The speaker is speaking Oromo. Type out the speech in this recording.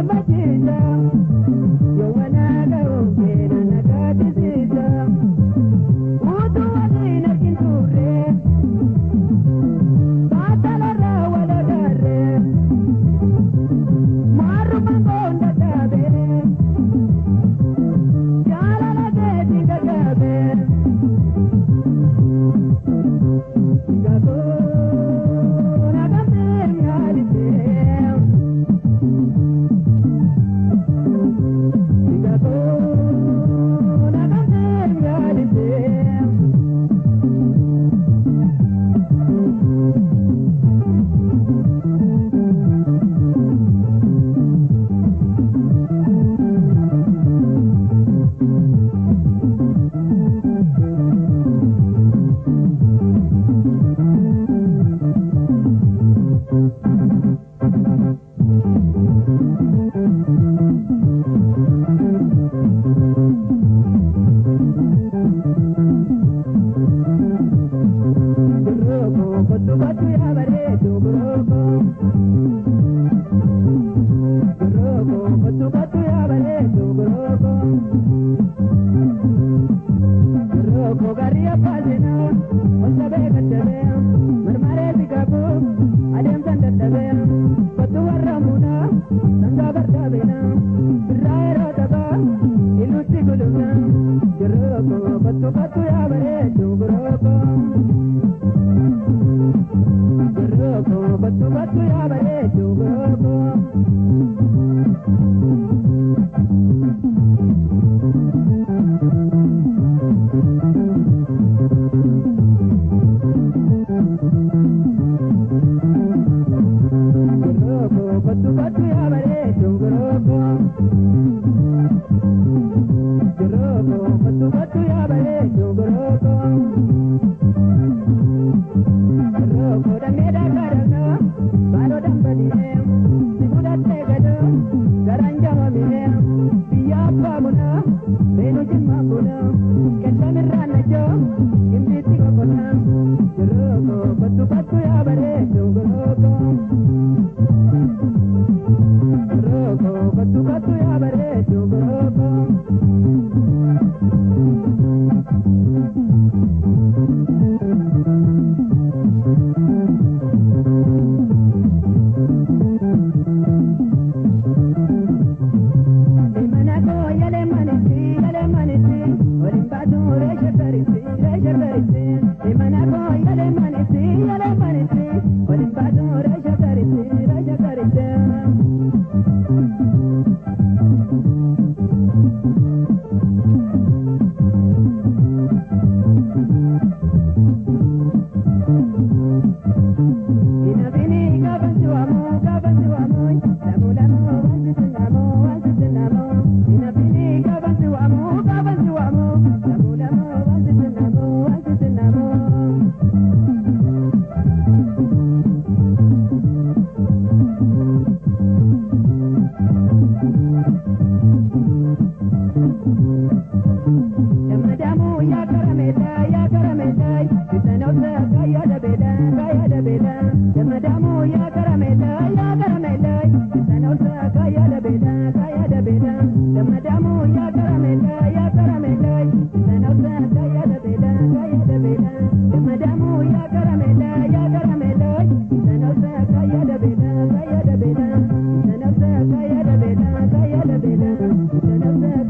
gammachiisa. Yoo nagaa keena na gaddisiisa. Utuu waliin argin turre, baatalarraa wal agarre. Maarruma koon dadhabe, jaalala keetiin gaggabe. Gaggoo na gamtee mi'aadisee. Gaggoo na gamtee mi'aadisee. Gurrooko kottu kottu yaa bareedu gurrooko. Gurrooko kottu kottu yaa bareedu gurrooko. Gurrooko garri abbaa seenaa ol sabee gaddabee marmaree si qabu adeemsan dadhabee kottu warra muunaa sangaa bardaabeena birraa yeroo taphaa iluutti gulufna. Gurrooko kottu kottu yaa bareedu gurrooko. Gurrooko kottu kottu yaa bareedu gurrooko. Gurrooko kottu kottu yaa bareedu gurrooko. Gurrooko kottu kottu yaa bareedu gurrooko. Gurrooko damee daakaadhamna baadoo dambali'ee si fudhattee gadoo garaan jaamamee biyya abbaa bunaa beenu jimmaa bunaa qellamirraa najoo gimbiitti qoqotaa. Gurrooko kottu kottu yaa bareedu gurrooko. Gurrooko kottu kottu yaa bareedu gurrooko. Mana koo yalee manitti yalee manitti waliin baatu reesha baritti reesha baritti. Mana koo yalee manitti yalee manitti waliin baatu reesha baritti reesha baritti. Inafini gaafansi waamu gaafansi waamu lamu lamu wanti sinnamu wanti sinnamu. Inafini gaafansi waamu gaafansi waamu lamu lamu wanti sinnamu wanti sinnamu. Damadamu yaa karameeta yaa karameeta bitanoota kaayaa dabeela kaayaa dabeela. Damadamu yaa karameeta yaa karameeta bitanoota kaayaa dabeela kaayaa dabeela. Damadamu yaa karameeta yaa karameeta bitanoota kaayaa dabeela kaayaa dabeela. Damadamu yaa karameeta yaa karameeta bitanoota kaayaa dabeela kaayaa dabeela. Bitanoota kaayaa dabeela kaayaa dabeela. Bitanoota